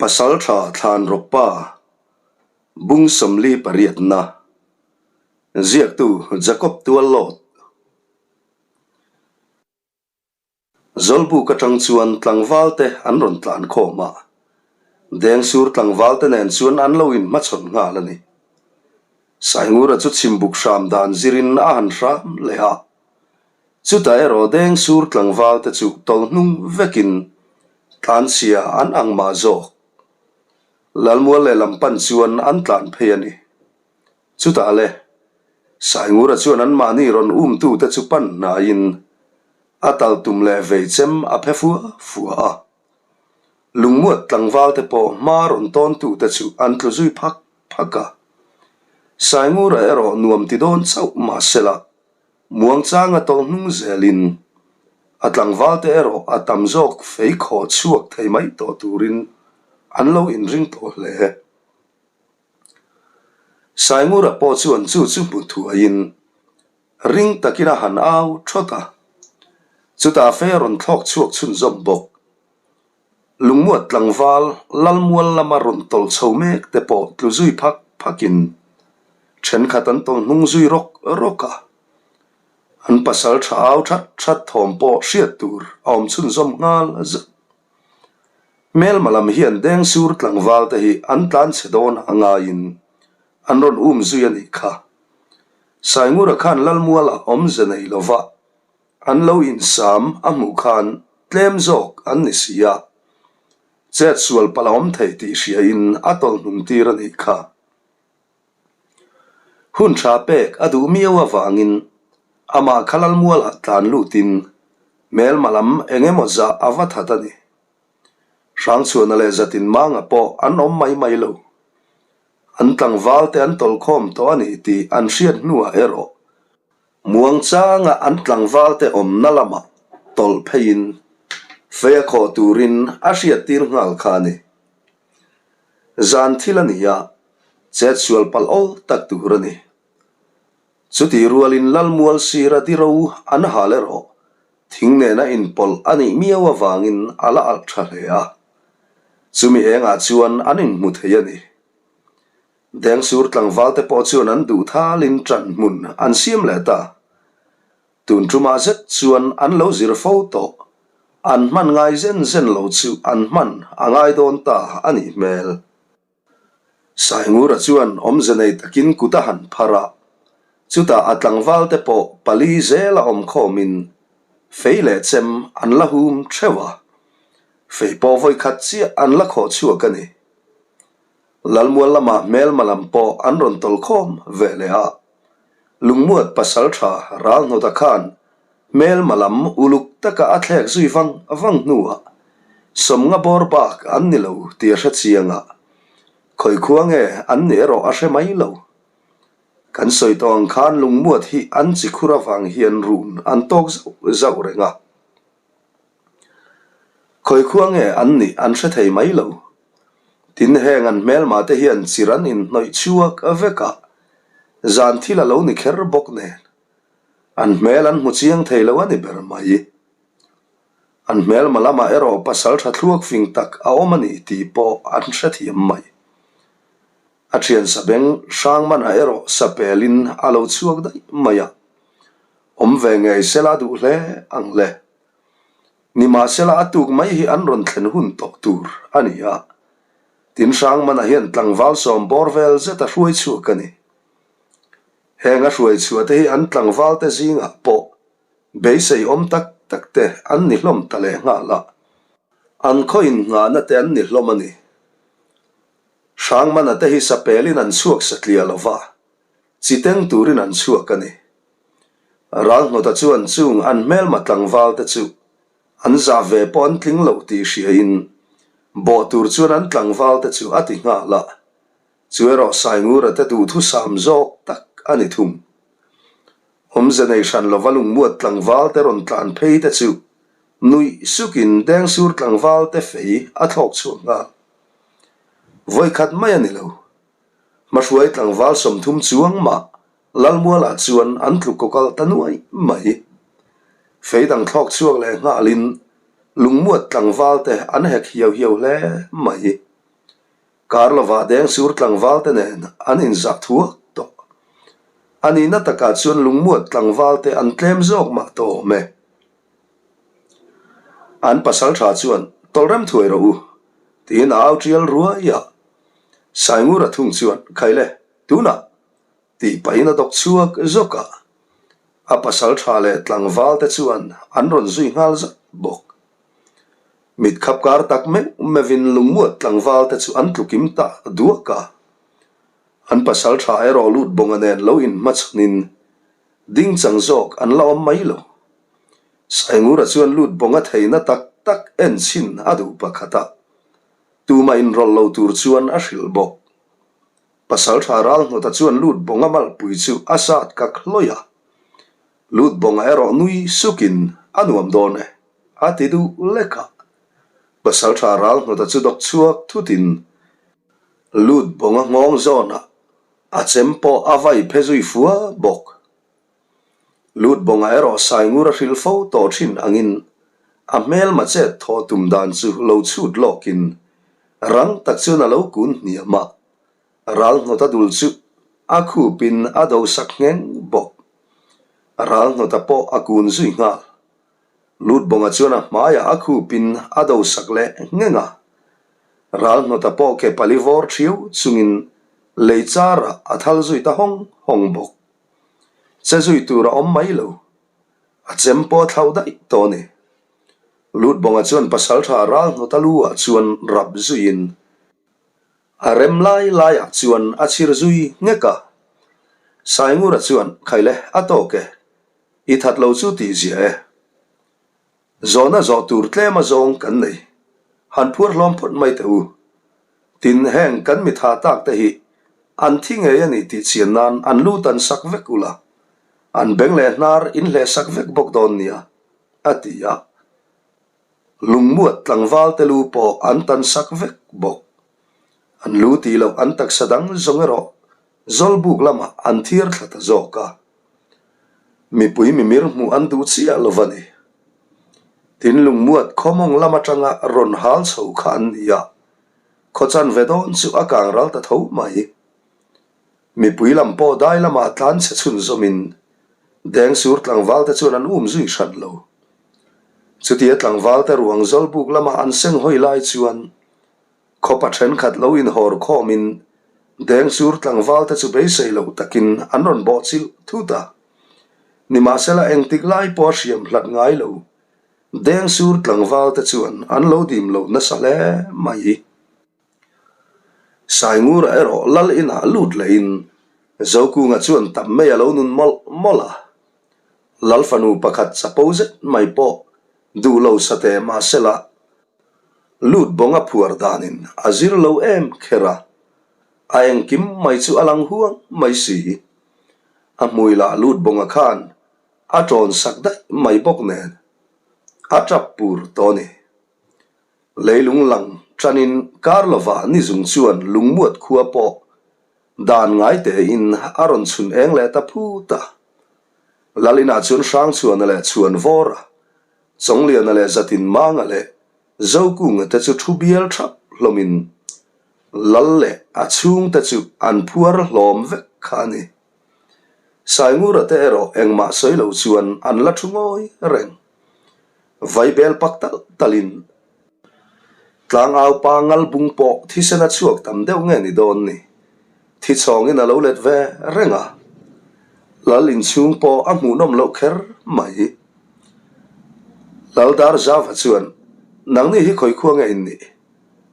Pasalṭha Thlanrawkpa Bung 48 na Ziaktu Jacob Tuallawt Zawlbuk aṭang chuan tlangvalte an rawn tlan khawm a, Dengsur tlangvalte nen chuan an lo inhmachhawn nghal a ni. Saingura chu chhimbuk hram dan zirin a han hram leh a, chutah erawh Dengsur tlangvalte chu tawlh hnung vekin tlanchhia an ang mah zawk. Lalmual lehlam pan chuan an tlan phei a ni. Chutah le, Saingura chuan anmahni rawn umtute chu pan hnaiin a tal tum leh vei chem a phe fua fua a. Lungmuat tlangvalte pawh hma rawn tawntute chu an tlu zui phak phak a. Saingura erawh nuam ti dawn chauh mahsela muangchanga tawlh hnung zelin a tlangvalte erawh a tam zawk fei khawh chhuak thei mai tawh turin an lo inring tawh hle. Saingura pawh chuan chu chu hmu thuaiin ring takin a han au thawt a, chutah fei a rawn thlawk chhuak chhunzawm bawk. Lungmuat tlangval Lalmual lama rawn tawlh chho mek te pawh tlu zui phak phakin thenkhat an tawlh hnung zui rawk rawk a, an pasal tha au that that thawm pawh hriat tur a awm chhunzawm nghal zat. Hmelma lam hian Dengsur tlangval te hi an tlan chhe dawn a ngaiin an rawn um zui a nih kha. Saingura khan Lalmuala awmze nei lova an lo insam a hmuh khan tlem zawk an ni si a, chet sual palh a awm thei tih hriain a tawlh hnung tir a nih kha. Hun tha pek a duh miau avangin amah kha Lalmualah tlan lutin hmelma lam eng emaw zah a va that a ni. Hrangchhuana leh Zatin Manga pawh an awm mai mai lo. An tlangval te an tawlkhawm tawh a ni tih an hriat hnuah erawh muangchanga an tlangval te awmna lamah tawlh pheiin fei a khawh turin a hriattir nghal kha a ni. Zan thil a ni a, chet sual palh awl tak tur a ni. Chutih rualin Lalmual sira diro an hal erawh thing nena inpawlh a nih miau avangin a la alh tha hle a, chumi engah chuan an inhmu thei a ni. Dengsur tlangvalte pawh chuan an duh thalin ṭan hmun an siam leh ta. Tun ṭumah zet chuan an lo zir fo tawh, an hman ngai zen zen lo chu an hman a ngai dawn ta a nih hmel. Saingura chuan awmze nei takin kut a han phar a, chutah a tlangval te pawh pali zela awm khawmin fei leh chem an la hum theuh a, fei pawh vawi khat chiah an la khawh chhuak a ni. Lalmual lamah hmelma lam pawh an rawn tawlh khawm ve leh a, Lungmuat pasal tha Ralhnawta khan hmelma lam uluk taka a thlek zui vang vang hnuah sawmnga bawr bak an ni lo tih a hre chiang a, khawi khua nge an nih erawh a hre mai lo. Kan sawi tawh ang khan Lungmuat hi an chi khur avang hian run an tawk zauh zauh reng a. Khawi khua nge an nih an hre thei mai lo. Tin heng an hmelma te hian chir an inhnawih chhuak vek a, zan thil a lo ni kher bawk nen an hmel an hmu chiang thei lo a ni ber mai. An hmelma lamah erawh pasal tha thluak fing tak a awm a ni tih pawh an hrethiam mai. A thian sabeng Hrangmana erawh sapelin a lo chhuak daih mai a. Awm ve ngei sela duh hle ang le. Nimahsela a tuk mai hi an rawn thlen hun tawh tur a ni a. Tin Hrangmana hian tlangval sawm bawr vel zet a hruai chhuak a ni. Heng a hruai chhuah te hi an tlangval te zingah pawh beisei awm tak tak te an ni hlawm ta leh nghal a. An khaw innghahna te an ni hlawm a ni. Hrangmana te hi sapelin an chhuak satliah lo va, chi teng turin an chhuak a ni. Ralhnawta chuan chung an hmelma tlangval te chu an zah ve pawh an tling lo tih hriain bawh tur chuan an tlangval te chu a ti nghal a, chu erawh Saingura te duhthusam zawk tak a ni thung. Awmze nei hran lova lungmuat tlangval te rawn tlan phei te chu nuih sukin Dengsur tlangval te fei a thlawk chhuak nghal. Vawikhat mai a ni lo. Hmahruai tlangval 30 chuang mah Lalmualah chuan an tlu kawkal ta nuai mai. Fei dang thlawk chhuak leh nghalin lungmuat tlangval te an hek hiau hiau hle mai. Kar lovah Dengsur tlangval te nen an inzah thuak tawh. A nihna takah chuan lungmuat tlangval te an tlem zawk mah tawh awm e. An pasal tha chuan, Tawlhrem thuai rawh u, tiin a au tial ruai a. Saingura thung chuan, Khaile, tunah, tih pahin a dawk chhuak zawk a. A pasal tha leh tlangval te chuan an rawn zui nghal zat bawk. Mit khap kar tak meuh meuhin lungmuat tlangval te chu an tlukim ta duak a. An pasal tha erawh lut bawnga nen lo inhmachhawnin ding chang zawk an la awm mai lo. Saingura chuan lut bawnga theihna tak tak en chhin a duh pakhat a, tumah inrawlh lo tur chuan a hrilh bawk. Pasal tha Ralhnawta chuan lut bawnga malpui chu a sat kak hlawih a, lut bawnga erawh nui sukin a nuam dawn e a ti duh lek a. Pasal tha Ralhnawta chu dawk chhuak thutin lut bawnga nghawng zawnah a chem pawh a vai phe zui fua bawk. Lut bawnga erawh Saingur a hrilh fo tawh thin angin a hmelma chet thawh tum dan chu lo chhut lawkin rang tak chuan a lo kun hniam a, ral hnawta dul chu a khupin a do sak ngheng bawk. Ral hnawta pawh a kun zui nghal. Lut bawnga chuan a hmaiah a khupin a do sak leh ngheng a, ral hnawta pawh ke pali vawr thiau chungin lei charah a thal zui ta hawng hawng bawk. Che zui tur a awm mai lo. A chem pawh a thlauh daih tawh a ni. Lutbawnga chuan pasaltha ral hnawta lu ah chuan rap zuiin a rem lai laiah chuan a chhir zui nghek a. Saingura chuan, Khaile, a tawk e. I that lo chu tih zia e. Zawhna zawh tur tlem a zawng kan nei. Han phuar hlawm phawt mai teh u. Tin, heng kan mi tha tak te hi an thi ngei a ni tih chian nan an lu tan sak vek ula, an beng leh hnar in hleh sak vek bawk dawn nia, a ti a. Lungmuat tlangval te lu pawh an tan sak vek bawk. An lu tih loh an taksa dang zawng erawh Zawlbuk lamah an thiar thla ta zawk a. Mipui mimir hmuh an duh chiah lo va ni. Tin lungmuat khawmawng lam atanga rawn hal chho kha an ni a, khaw chanve dawn chu a kang ral ta tho mai. Mipui lam pawh dai lamah tlan chhe chhunzawmin Dengsur tlangval te chuan an um zui hran lo. Chutia tlangval te ruang Zawlbuk lama an seng hawi lai chuan Khawpa thenkhat lo inhawr khawmin Dengsur tlangvalte chu beisei loh takin an rawn bawh chilh thut a. Nimahsela engtik lai pawh a hriam hlat ngai lo. Dengsur tlangvalte chuan an lo dim lo nasa hle mai. Saingura erawh lal inah lut lehin Zokunga chuan tam mai a lo nun mawlh mawlh a. Lal fanu pakhat chapo zet mai pawh duh lo sateh mahsela Lut bawnga phuar danin a zir lo em kher a, a engkim mai chu a lang huang mai si. A hmui lah lut bawnga khan a tawn sak daih mai bawk nen a tap pur tawh a ni. Leilung lang tanin kar lovah ni zung chuan lungmuat khua pawh dan ngai tein a rawn chhun eng leh ta phut a. Lalinah chuan Hrangchhuana leh Chhuanvawra Chawngliana leh Zatinmanga leh Zokunga te chu thu bial thap hlawmin Lal leh a chhungte chu an phuar hlawm vek kha a ni. Saingura te erawh engmah sawi lo chuan an la thu ngawi reng. Vaibel pak talh talhin Tlangau pa ngalbung pawh thisen a chhuak tam deuh nge ni dawn ni? Thi chhawngin a lo let ve reng a, Lal inchhung pawh a hmuhnawm loh kher mai. Lal Darzava chuan, Nangni hi khawi khua nge in nih?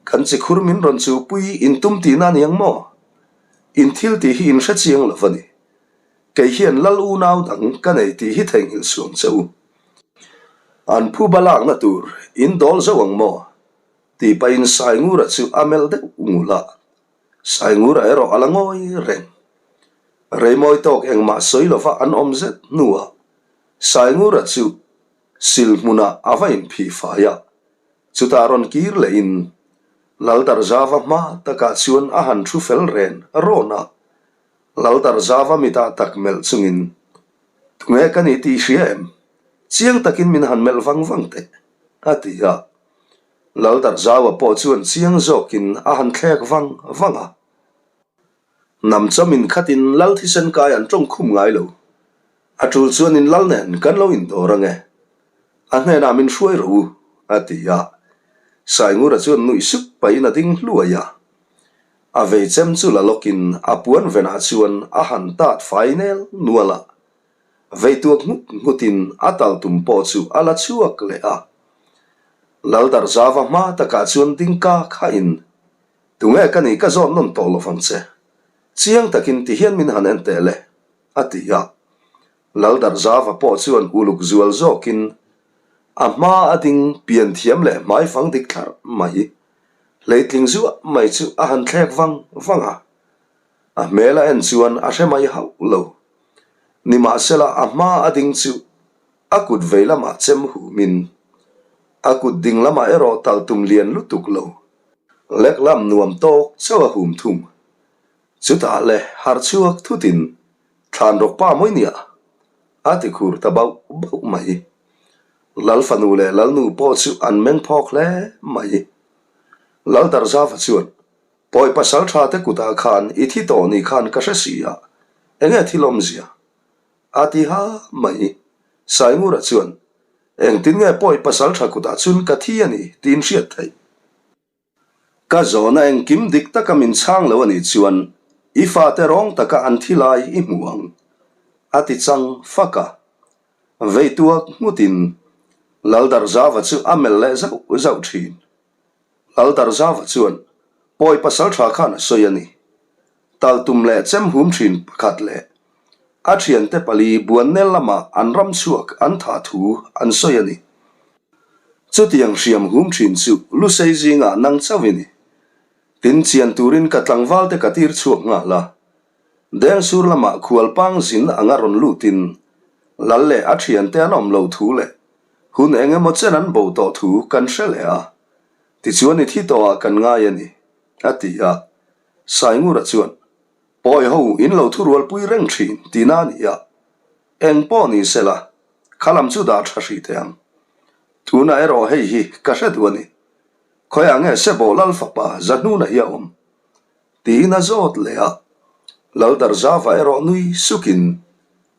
Kan chi khur min rawn chu pui in tum tihna a ni ang maw? In thil tih hi in hre chiang lo va ni. Kei hian Lal unau dang ka nei tih hi theihnghilh suam che u. An phu ba lakna tur in dawl zo ang maw? tih pahin Saingura chu a melh deuh ngul a. Saingura erawh a la ngawi reng. Reimawi tawk engmah sawi lova an awm zet hnuah Saingura chu sil hmunah a va inphih fai a. Chutah rawn kir lehin Laldarzava hma takah chuan a han thu fel ren rawn a. Laldarzava mitah tak melh chungin, Tunge ka nih tih i hria em? Chiang takin min han melh vang vang teh, a ti a. Laldarhzaua pawh chuan chiang zawkin a han thlek vang vang a. Hnam chawmin khatin lal thisen kai an tawng khum ngai lo. A tul chuan in lal nen kan lo indawr ange. A hnenah min hruai rawh u, a ti a. Saingura chuan nuih sup pahin a ding hluai a. A vei chem chu la lawkin a puan venah chuan a han tat fai nel nual a. Vei tuak nghut nghutin a tal tum pawh chu a la chhuak leh a. Laldarhzava hma takah chuan ding ka khahin Tunge ka nih ka zawt nawn tawh lovang che. Chiang takin ti hian min han en teh le, a ti a. Laldarhzava pawh chuan uluk zual zawkin a hma a ding pian thiam leh hmaifang dik thlarh mai, hleitling zuah mai chu a han thlek vang vang a. A hmel a en chuan a hre mai hauh lo. Nimahsela a hma a ding chu a kut vei lamah chem humin a kut ding lamah erawh talhtum lian lutuk lo. Lek lam nuam tawk chauh a hum thung. Chutah le harh chhuak thutin thlan rawk pa mawi nia a ti khur ta bauh bauh mai. Lal fanu leh Lalnu pawh chu an meng phawk hle mai. Lal Darzava chuan, Pawi pasal tha te kutah khan i thi tawh ni khan ka hre si a, enge thil awmzia? A ti ha mai. Saingura chuan, Engtin nge pawi pasal tha kutah chun ka thi a ni tiin hriat theih? Ka zawhna engkim dik taka min chhang lo a nih chuan i fate rawng taka an thi lai i hmu ang, a ti chang fak a. Veituak nghutin Laldarzava chu a melh leh zauh zauh thin. Laldarzava chuan pawi pasal tha khan a sawi a ni. Taltum leh chem hum thin pakhat leh a thiante pali Buannel lamah an ram chhuak an thah thu an sawi a ni. Chutiang hriam hum thin chu Lusei zingah nang chauh i ni. Tin chian turin ka tlangvalte ka tir chhuak nghal a. Dengsur lamah khualpang zin anga rawn lutin Lal leh a thiante an awm lo thu leh hun eng emaw chen an bo tawh thu kan hre leh a. Tichuan i thi tawhah kan ngai a ni, a ti a. Saingura chuan, Pawi ho in lo thurualpui reng thin tihna a ni a, eng pawh ni se la, kha lam chu dah tha hrih teh ang. Tunah erawh hei hi ka hre duh a ni. Khawiah nge Sebawh Lal fapa Zahnuna hi a awm? Tiin a zawt leh a. Laldarzava erawh nui sukin,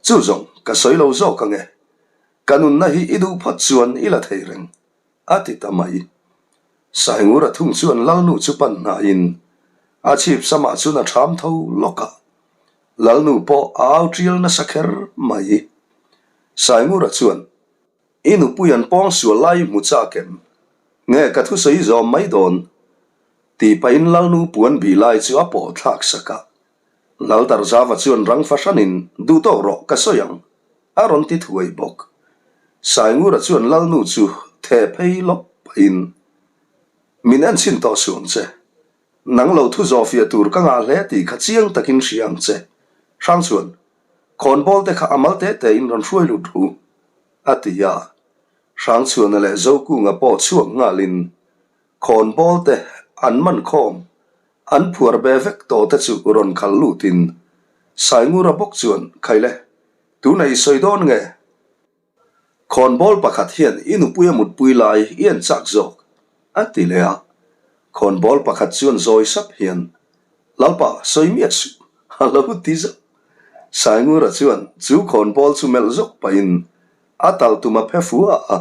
Chu zawng ka sawi lo zawk ang e. Ka nunna hi i duh phawt chuan i la thei reng. A ti ta mai. Saingura thung chuan Lalnu chu pan hnaiin a chhip samah chuan a ṭham tho lawk a. Lalnu pawh a au ṭial nasa kher mai. Saingura chuan, I nupui an pawng sual lai i hmu chak em? Nge ka thusawi i zawm mai dawn? Tih pahin Lalnu puan bih lai chu a pawh thlak sak a. Laldarzava chuan rang fahranin, Duhtawk rawh, ka sawi ang. A rawn ti thuai bawk. Saingura chuan Lalnu chu theh phei lawp pahin, Min en chhin tawh suh ang che. Nang lo thu zawh fiah tur ka ngah hle tih kha chiang takin hria ang che. Hrang chuan, Khawnbawl te kha a mal te te in rawn hruai lut ru, a ti a. Hrangchhuana leh Zokunga pawh chhuak nghalin Khawnbawl te an man khawm, an phuar be vek tawh te chu rawn khalh lutin Saingura bawk chuan, Khaile, tunah i sawi dawn nge? Khawnbawl pakhat hian i nupui a mutpui lai i en chak zawk, a ti leh a. Khawnbawl pakhat chuan zawi sap hian, Lalpa, sawi miah suh, a lo ti zauh. Saingura chuan chu khawnbawl chu melh zawk pahin a tal tum a phe fua a.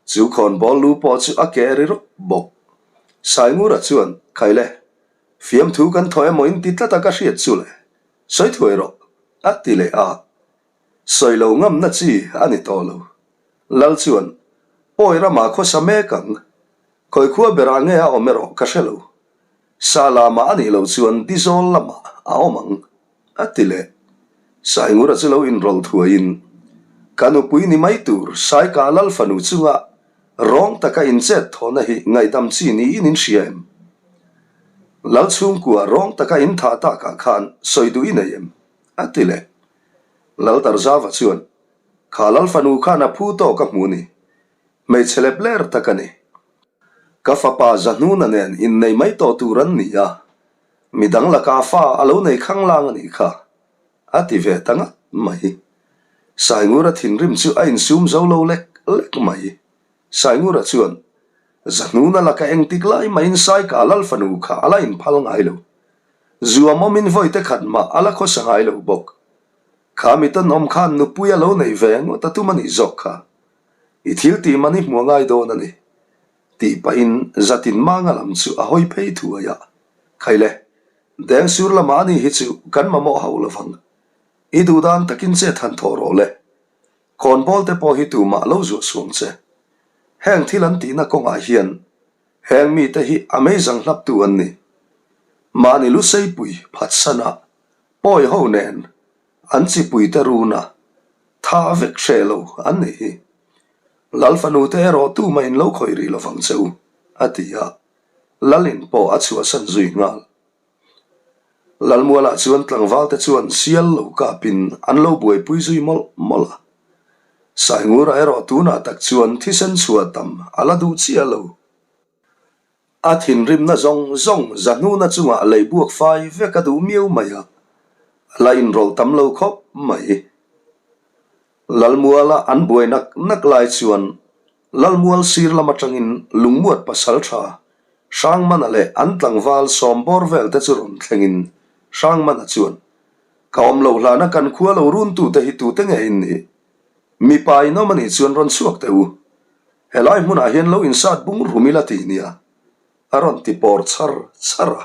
Chu khawnbawl lu pawh chu a keh ri rawp bawk. Saingura chuan, Khaile, fiamthu kan thaw emaw in ti tlat a ka hriat chu le, sawi thuai rawh, a ti leh a. Sawi lo ngamna chi a ni tawh lo. Lal chuan, Pawi ramah khawsa mek ang. Khawi khua berah nge a awm erawh ka hre lo. Sa lamah a nih loh chuan Dizawl lamah a awm ang, a ti leh. Saingura chu lo inrawlh thuaiin, Ka nupui ni mai tur Saika Lal fanu chunga rawng taka inchet thawhna hi ngaihdam chi niin in hria em? Lal chhungkua rawng taka in thah takah khan sawi duh i nei em? a ti leh. Lal Darzava chuan, Kha Lal fanu khan a phu tawk a hmu ni. Hmeichhe lep ler tak a ni. Ka fapa Zahnuna nen innei mai tawh tur an ni a, midang lakah fa a lo nei khanglang a nih kha, a ti ve ta ngat mai. Saingura thinrim chu a insum zo lo lek lek mai. Saingura chuan. Zahnuna laka engtik lai mahin Saika lal fanu kha a la inphal ngai lo. Zuam awmin vawite khat mah a la khawsa ngai lo bawk. Kha mi tawnawm khan nupui a lo nei ve ngawt a tum a nih zawk kha. I thil tih man i hmu a ngai dawn a ni. Tih pahin Zatinmanga lam chu a hawi phei thuai a. Khaile, Dengsur lamah a ni hi chu kan mamawh hauh lovang. I duh dan takin chet han thawh rawh le. Khawnbawl te pawh hi tumah lo zuah suang che. Heng thil an tihna kawngah hian heng mite hi a meizang hlaptu an ni. Mahni luseipui phatsana pawi ho nen an chipuite runa tha vek hreh lo an nih hi. Lal fanute erawh tumah in lo khawih rih lovang che u, a ti a, Lalin pawh a chhuahsan zui nghal. Lalmualah chuan tlangvalte chuan sial lo kapin an lo buaipui zui mawlh mawlh a. Saingura erawh tunah tak chuan thisen chhuah tam a la duh chiah lo. A thinrimna zawng zawng zahnuna chungah lei buak fai vek a duh miau mai a, a la inrawlh tam lo khawp mai. Lalmuala an buai nak nak lai chuan Lalmual sir lam atangin lungmuat pasal tha Hrangmana leh an tlangval sawmbawr vel te chu rawn thlengin Hrangmana chuan, Ka awm loh hlana kan khua lo runtute hi tute nge in nih? Mipa in awm a nih chuan rawn chhuak teh u. Helai hmunah hian lo insat bung rum ila ti nia, a rawn ti pawr char char a.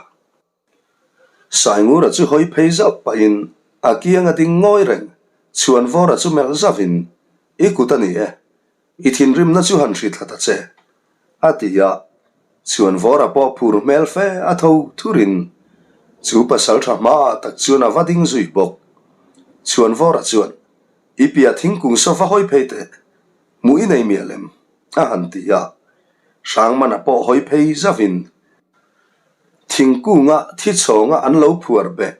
Saingura chu hawi phei zauh pahin a kiang a ding ngawi reng, Chhuanvawra chu melh zauhin, I kut a ni e, i thinrimna chu han hri thla ta che, a ti a. Chhuanvawra pawh phur hmel fe a tho thurin chu pasaltha hmaah tak chuan a va ding zui bawk. Chhuanvawra chuan, I piah thingkung saw va hawi phei teh, hmuh i nei miah lem, a han ti a. Hrangmana pawh hawi phei zauhin, Thingkunga thi chhawnga an lo phuar beh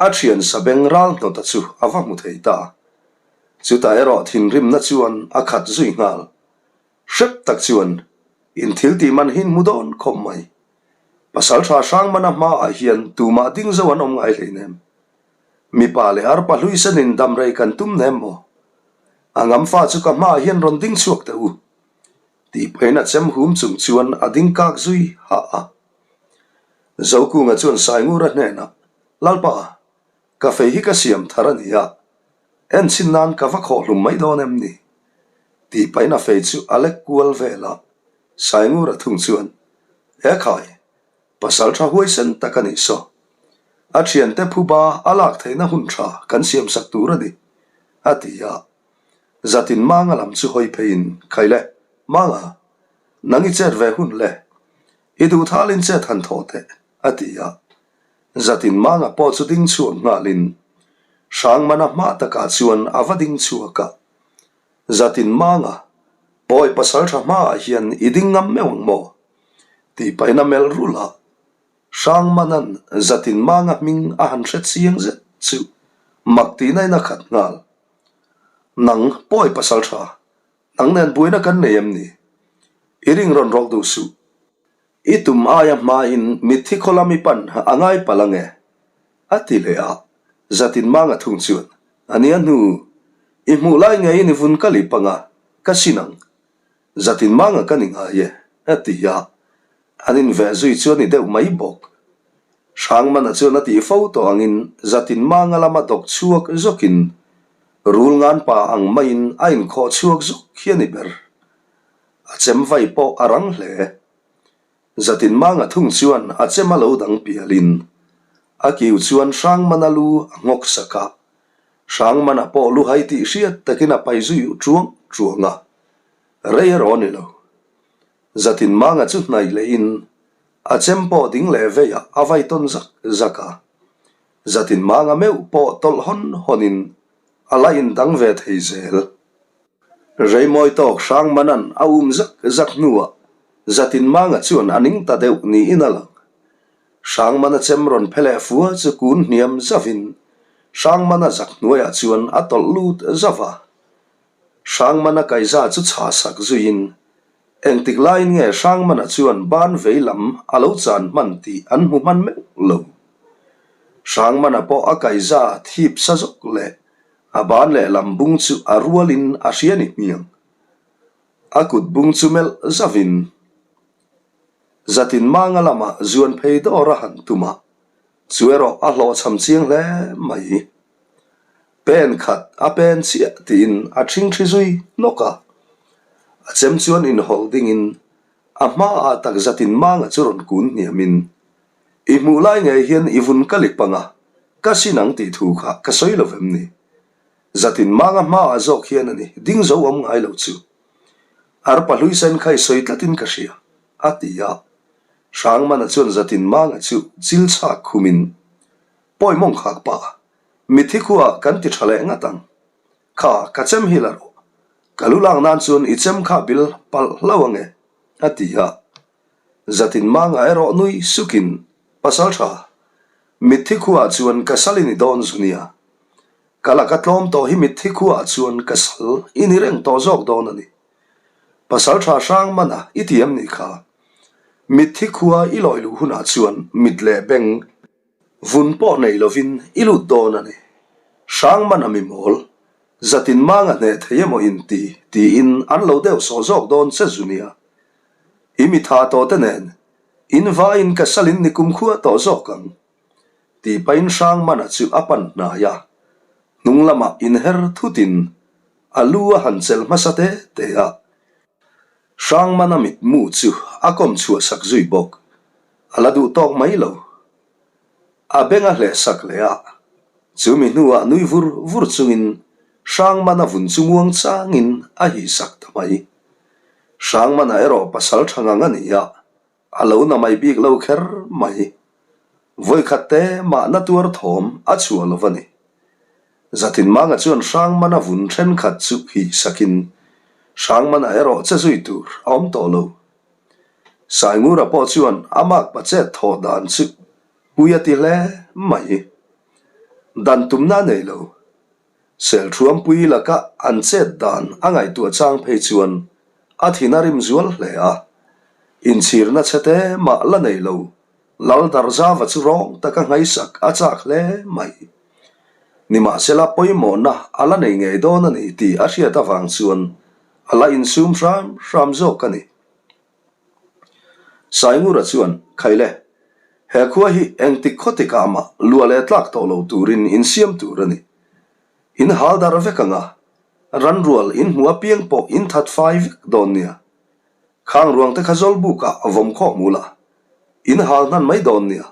a thian sabeng ral hnawta chu a va hmu thei ta. Chutah erawh thinrimna chuan a khat zui nghal. Hrep tak chuan in thil tih man hi hmu dawn khawp mai. Pasaltha Hrangmana hmaah hian tumah ding zo an awm ngai hleinem. Mipa leh arpa hlui senin damrei kan tum nem maw? A ngamfa chu ka hmaah hian rawn ding chhuak teh u. Tih pahin a chem hum chung chuan a ding kak zui hah a. Zokunga chuan Saingura hnenah, Lalpa, ka fei hi ka siam thar a ni a, enchhin nan ka va khawh hlum mai dawn em ni? Tih pahin a fei chu a lek kual vel a. Saingura thung chuan, E khai, pasal tha huaisen tak a nih saw. A thiante phuba a lak theihna hun tha kan siamsak tur a ni, a ti a. Zatin Manga lam chu hawi pheiin, Khai le, Manga, nang i chet ve hun le, i duh thalin chet han thawh teh, a ti a. Zatin Manga pawh chu ding chhuak nghalin, Hrangmana hma takah chuan a va ding chhuak a. Zatin Manga, Pawi pasal tha hmaah hian i ding ngam meuh ang maw? tih pahin a melh rulh a. Hrangmana'n Zatin Manga hming a han hre chiang zet chu mak tihna in a khat nghal. Nang pawi pasal tha, nang nen buaina kan nei em ni? I ring rawn rawlh duh suh. I tum aia hmain mitthi khaw lam i pan a ngai palh ange, a ti leh a. Zatin manga thung chuan, A nia hnu, i hmuh lai ngeiin i vun ka lip anga, ka sin ang. Zatin manga ka ni ngai e, a ti a. An inveh zui chu a ni deuh mai bawk. Hrangmana chuan a tih fo tawh angin Zatin manga lama dawk chhuak zawkin rul ngan pa ang maiin a inkhawh chhuak zawk hi a ni ber. A chem vai pawh a rang hle. Zatin manga thung chuan a chem a lo dang pialin a kiu chuan Hrangmana lu a nghawk sak a. Hrangmana pawh lu hai tih hriat takin a pai zui ṭuang ṭuang a. Rei erawh a ni lo. Zatin manga chu hnaih lehin a chem pawh ding leh veiah a vai tawn zak zak a. Zatin manga meuh pawh tawlh hawn hawnin a la indang ve thei zel. Reimawi tawk Hrangmanan a um zak zak hnuah Zatin manga chuan a ning ta deuh niin a lang. Hrangmana chem rawn phe leh fua chu kun hniam zavin Hrangmana zak hnuaiah chuan a tawlh lut zauh a. Hrangmana kaiza chu chhah sak zuiin Engtik laiin nge Hrangmana chuan ban vei lam a lo chan hman tih an hmu hman meuh lo. Hrangmana pawh a kaiza thip sa zawk leh a ban lehlam bung chu a rualin a hria ni hmiang. A kut bung chu melh zavin. Zatinmanga lamah zuan phei dawr a han tum a, chu erawh a hlawhchham chiang hle mai. Pen khat a pen chiah tiin a ṭhingṭhi zui hnawk a, a chem chuan inhawlh dingin a hmaah tak Zatinmanga chu rawn kun hniamin, I hmuh lai ngei hian i vun ka lip ang a, ka sin ang tih thu kha ka sawi lo vem ni? Zatinmanga hmaah zawk hian a ni, ding zo awm ngai lo chu. Arpa hlui sen kha i sawi tlatin ka hria, a ti a. Hrangmana chuan Zatinmanga chu chil chhak khumin, Pawi mawng khak pa, mitthi khuaah kan ti tha leh ngat ang. Kha, ka chem hi la rawh. Ka lu lak nan chuan i chem kha bil palh hlo ange, a ti a. Zatinmanga erawh nui sukin, Pasal tha, mitthi khuaah chuan ka sal i ni dawn zu nia. Ka laka tlawm tawh hi mitthi khuaah chuan ka sal i ni reng tawh zawk dawn a ni. Pasal tha hrang mana i ti em ni kha? Mitthi khua i lawi luh hunah chuan mit leh beng vun pawh nei lovin i lut dawn a ni. Hrang mana mi mawl, zatin manga hneh thei emaw in ti tiin an lo deuh sawh zawk dawn che zu nia. I mi tha tawh te nen in vaiin ka salin ni kumkhua tawh zawk ang. Tih pahin Hrangmana chu a pan hnai a, hnung lamah inher thutin a lu a han chelh hmasa te te a. Hrangmana mitmu chu a kawm chhuah sak zui bawk, a la duh tawk mai lo. A beng a hleh sak leh a, chu mi hnuah nui vur vur chungin Hrangmana vun chu muang changin a hih sak ta mai. Hrangmana erawh pasal tha ngang a ni a, A lo na mai bik lo kher mai. Vawikhat te mahna tuar thawm a chhuah lo a ni. Zatinmanga chuan Hrangmana vun thenkhat chu hih sakin Hrangmana erawh che zui tur a awm tawh lo. Saingura pawh chuan a makpa chet thawh dan chu pui a ti hle mai. Dan tumna a nei lo. Selṭhuampui laka an chet dan a ngaihtuah chang phei chuan a thin a rim zual hle a. Inchhirna chhe te mah la nei lo, Lal Darzava chu rawng taka nghaisak a chak hle mai. Nimahsela pawimawhna a la nei ngei dawn a ni tih a hriat avang chuan a la insum hram hram zawk a ni. Saingura chuan, Khaile, he khua hi engtik khaw tikah mah luah leh tlak tawh lo turin insiam tur a ni. In hal dar vek ang a, ranrual in hmuh apiang pawh in that fai vek dawn nia. Khang ruang te kha zawlbukah vawm khawh hmu la, in hal hnan mai dawn nia.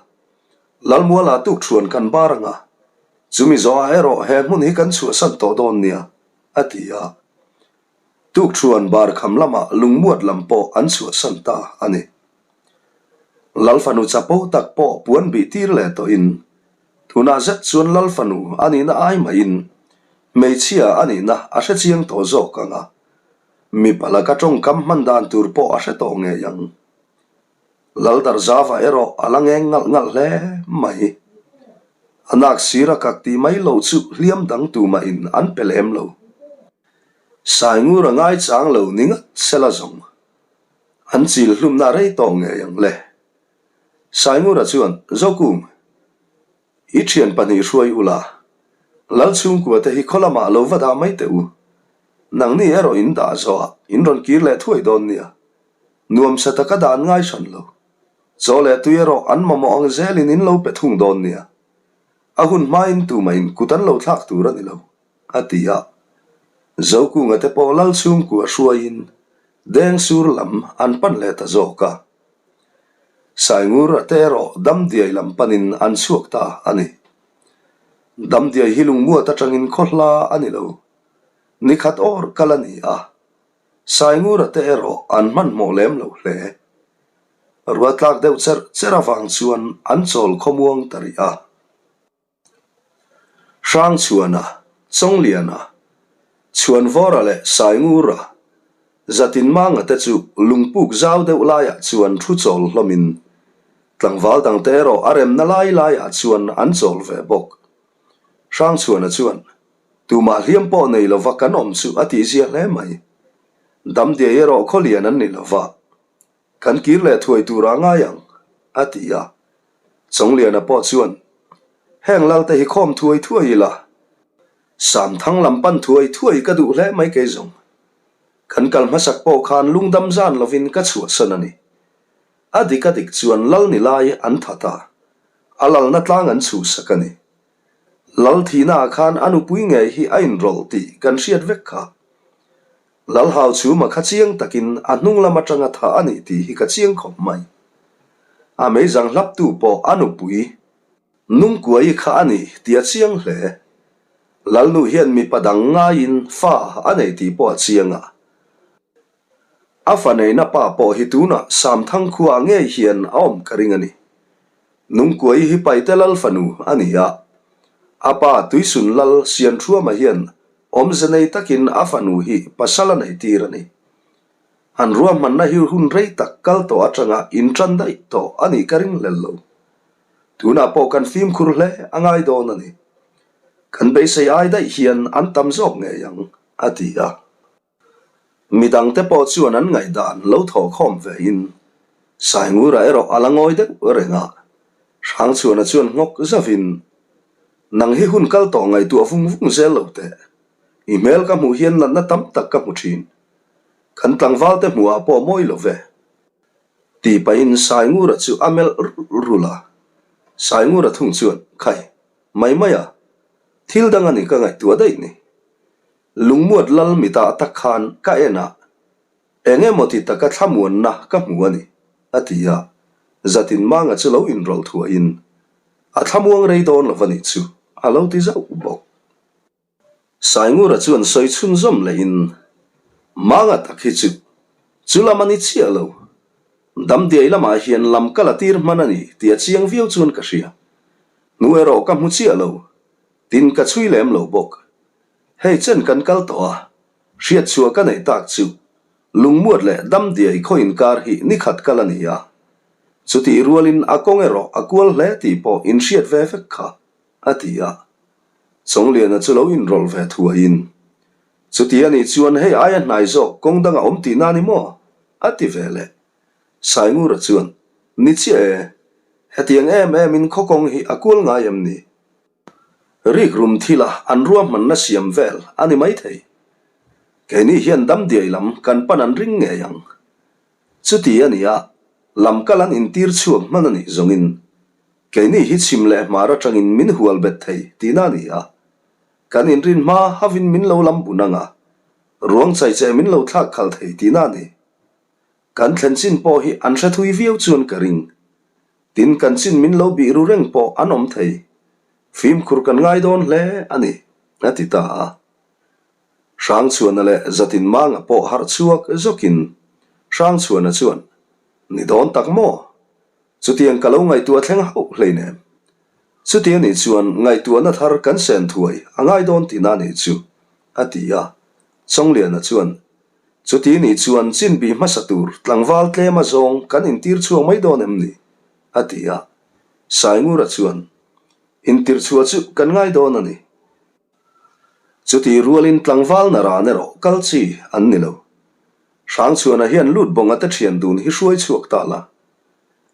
Lalmuala tukṭhuan kan bar ang a, chumi zawhah erawh he hmun hi kan chhuahsan tawh dawn nia, a ti a. Tukṭhuan bar kham lamah lungmuat lam pawh an chhuahsan ta a ni. Lal fanu chapo tak pawh puan bih tir leh tawhin, tunah zet chuan Lal fanu a nihna ai mahin hmeichhia a nihna a hre chiang tawh zawk ang a, mipa laka tawngkam hman dan tur pawh a hre tawh ngei ang. Lal Darzava erawh a la ngeng ngalh ngalh hle mai. A nak sir a kak tih mai loh chu hliam dang tumahin an pe lem lo. Saingur a ngaichang lo ni ngat sela zawng. An chil hlumna rei tawh ngei ang le. Saingura chuan, Zokung, i thian pahnih hruai ula, Lal chhungkua te hi khaw lamah lo va dah mai teh u. Nangni erawh in dah zawhah in rawn kir leh thuai dawn nia. Nuamsa taka dan ngai hran lo. Chaw leh tui erawh an mamawh ang zelin in lo pe thung dawn nia. A hun hmain tumahin kut an lo thlak tur a ni lo. A ti a. Zokunga te pawh lal chhungkua hruaiin Dengsur lam an pan leh ta zawk a. Saingura te erawh Damdiai lam panin an chhuak ta a ni. Damdiai hi lungmuat atangin khaw hla a ni lo. Nikhat awr kal a ni a. Saingura te erawh an hmanhmawh lem lo hle. Ruatlak deuh cherh cherh avang chuan an chawl khawmuang ta rih a. Hrangchhuana, Chawngliana, Chhuanvawra leh Saingura, Zatinmanga te chu lungpuk zau deuh laiah chuan thu chawl hlawmin tlangval dangte erawh a remna lai laiah chuan an chawl ve bawk. Hrangchhuana chuan, Tumah hliam pawh nei lova kan awm chu a tihzia hle mai. Damdiai erawh khawlian an ni lova. Kan kir leh thuai tur a ngai ang, a ti a. Chawngliana pawh chuan, Heng Lalte hi khawm thuai thuai ila, Samthang lam pan thuai thuai ka duh hle mai kei zawng. Kan kal hmasak pawh khan lungdam zan lovin ka chhuahsan a ni. A dik a dik chuan lal ni lai an that a, a lalna tlang an chhuhsak a ni. Lal thihnaah khan a nupui ngei hi a inrawlh tih kan hriat vek kha. Lal hau chhuma kha chiang takin a hnung lam atanga thah a nih tih hi ka chiang khawp mai. A meizang hlaptu pawh a nupui Nungkuai kha a ni tih a chiang hle. Lalnu hian mipa dang ngaiin fa a nei tih pawh a chiang a. A fa neihna pa pawh hi tunah Samthang khuaah ngei hian a awm ka ring a ni. Nungkuai hi Paite Lal fanu a ni a. A pa Tuisun Lal Sianṭhuama hian awmze nei takin a fanu hi pasal a neihtir a ni. An ruahmanna hi hun rei tak kal tawh atanga inṭan daih tawh a nih ka ring hlel lo. Tunah pawh kan fimkhur hle a ngai dawn a ni. Kan beisei ai daih hian an tam zawk ngei ang, a ti a. Midangte pawh chuan an ngaihdan lo thawhkhawm vein Saingura erawh a la ngawi deuh reng a. Hrangchhuana chuan nghawk zavin, Nang hi hun kal tawh ngaihtuah vung vung zel lo teh. I hmel ka hmuh hian natna tam tak ka hmu thin. Kan tlangvalte hmuhah pawh mawi lo ve. Tih pahin Saingura chu a melh rulh rulh a. Saingura thung chuan, Khai, mai mai a, thil dang a ni ka ngaihtuah daih ni. Lungmuat lal mitah tak khan ka en a, eng emaw ti taka thlamuanna ka hmu a ni, a ti a. Zatinmanga chu lo inrawlh thuahin, A thlamuang rei dawn lo va nih chu, a lo ti zauh bawk. Saingura chuan sawi chhunzawm lehin, Manga tak hi chu, chu lam a ni chiah lo. Damdiai lamah hian lam ka la tir hman a ni tih a chiang viau chuan ka hria. Hnu erawh ka hmu chiah lo, tin ka chhui lem lo bawk. Hei chen kan kal tawh a, hriatchhuah ka neih tak chu Lungmuat leh Damdiai khaw inkar hi nikhat kal a ni a. Chutih rualin a kawng erawh a kual hle tih pawh inhriat ve vek kha. A ti a. Chawngliana chu lo inrawlh ve thuaiin, Chuti a nih chuan hei aia hnai zawk kawng dang a awm tihna a ni maw? A ti ve leh. Saingura chuan, Ni chiah e. Hetiang em emin khaw kawng hi a kual ngai em ni? Rikrum thila an ruahmanna siam vel a ni maithei. Keini hian damdiai lam kan pan an ring ngei ang. Chuti a ni a, lam kal an intir chhuak hman a nih zawngin keini hi chhim leh hmar atangin min hual bet thei tihna a ni a. Kan inrin hma havin min lo lam bun ang a, ruang chaicheh min lo thlak khalh thei tihna a ni. Kan thlen chin pawh hi an hre thui viau chuan ka ring. Tin, kan chin min lo bih ru reng pawh an awm thei. Fimkhur kan ngai dawn hle a ni, a ti ta a. Hrangchhuana leh Zatinmanga pawh harh chhuak zawkin Hrangchhuana chuan, Ni dawn tak maw? Chutiang ka lo ngaihtuah thleng hauh hleinem. Chuti anih chuan ngaihtuahna thar kan sen thuai a ngai dawn tihna anih chu, a ti a. Chawngliana chuan, Chuti nih chuan chinbi hmasa tur tlangval tlema zawng kan intir chhuak mai dawn em ni? a ti a. Saingura chuan, Intirchhuah chu kan ngai dawn a ni. Chutih rualin tlangval naran erawh kal chi an ni lo. Hrangchhuana hian lut bawnga te thian dun hi hruai chhuak ta la.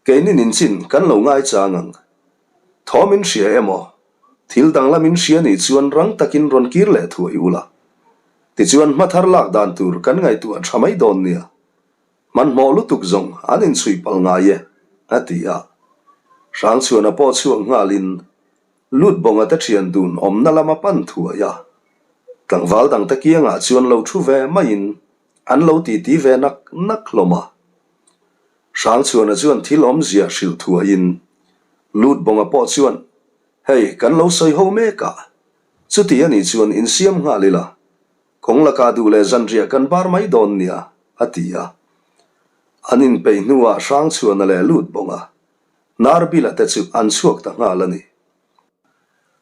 Keini ninchin kan lo ngaichang ang. Thawm in hria emaw, thil danglam in hria nih chuan rang takin rawn kir leh thuai ula. Tichuan hma thar lak dan tur kan ngaihtuah tha mai dawn nia. Hmanhmawh lutuk zawng an inchhui palh ngai e, a ti a. Hrangchhuana pawh chhuak nghalin Lut bawnga te thian dun awmna lama pan thuai a, tlangval dangte kiangah chuan lo thu ve maiin an lo titi ve nak nak hlawm a. Hrangchhuana chuan thil awmzia hrilh thuaiin Lut bawnga pawh chuan, Hei, kan lo sawi ho mek a, chuti a nih chuan insiam nghal ila, kawng lakah duh leh zanriah kan bar mai dawn nia, a ti a. An inpeih hnuah Hrangchhuana leh Lut bawnga Narbila te chu an chhuak ta nghal a ni.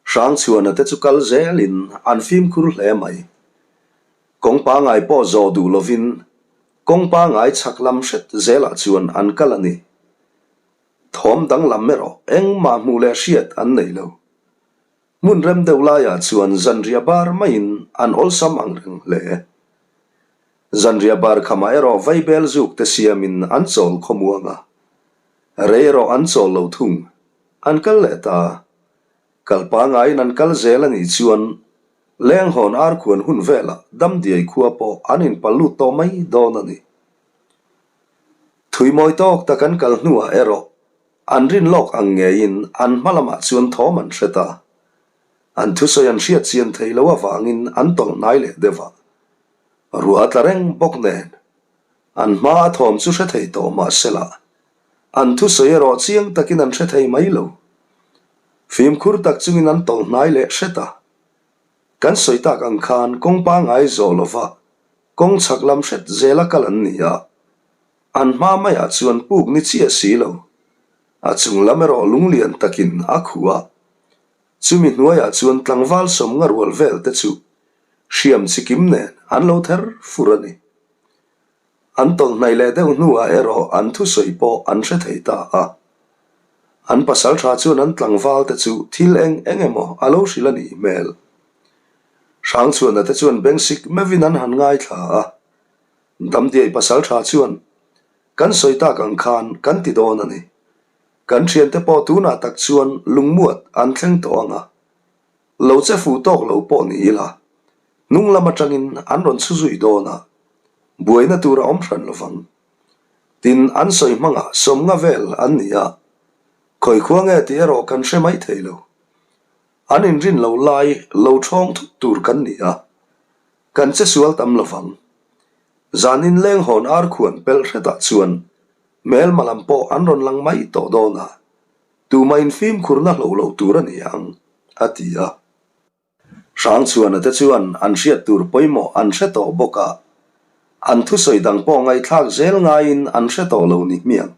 Hrangchhuana te chu kal zelin an fimkhur hle mai. Kawng pangai pawh zawh duh lovin kawng pangai chhak lam hret zelah chuan an kal a ni. Thawm danglam erawh engmah hmuh leh hriat an nei lo. Hmun rem deuh laiah chuan zanriah bar maiin an awlsam ang reng hle. Zanriah bar khamah erawh vaibel zuk te siamin an chawl khawmuang a. Rei erawh an chawl lo thung. An kal leh ta. Kal pangaiin an kal zel a nih chuan Lenghawn arkhuan hun velah Damdiai khua pawh an inpal lut tawh mai dawn a ni. Thui mawi tawk tak an kal hnuah erawh an rin lawk ang ngeiin an hma lamah chuan thawm an hre ta. An thusawi an hriat chian thei lo avangin an tawlh hnai leh deuh a. Ruah a tla reng bawk nen an hma a thawm chu hre thei tawh mah sela an thusawi erawh chiang takin an hre thei mai lo. Fimkhur tak chungin an tawlh hnai leh hret a. Kan sawi tak ang khan kawng pangngai zawh lova kawng chhak lam hret zela kal an ni a, an hma maiah chuan puk ni chiah si lo. A chung lam erawh lunglian takin a khuh a, chumi hnuaiah chuan tlangval sawmnga rual vel te chu hriam chikim nen an lo ther fur a ni. An tawlh hnaih leh deuh hnuah erawh an thusawi pawh an hre thei ta a. An pasal tha chuan an tlangval te chu thil eng eng emaw a lo hrilh a nih hmel. Hrangchhuana te chuan bengsik meuhin an han ngaithla a. Damdiai pasal tha chuan, Kan sawi tak ang khan kan ti dawn a ni. Kan thiante pawh tunah tak chuan lungmuat an thleng tawh ang a. Lo che fuh tawk lo pawh ni ila, hnung lam atangin an rawn chhu zui dawn a, buaina tur a awm hran lovang. Tin, an sawi hmangah sawmnga vel an ni a, khawi khua nge tih erawh kan hre mai thei lo. An inrin lo lai lo thawng thut tur kan ni a, kan che sual tam lovang. Zanin leng hawn ar khuan pelh hretah chuan hmelma lam pawh an rawn lang mai tawh dawn a, Tumah in fimkhurna hloh loh tur a ni ang, a ti a. Hrangchhuana te chuan an hriat tur pawimawh an hre tawh bawk a, an thusawi dang pawh ngaihthlak zel ngaiin an hre tawh lo ni hmiang.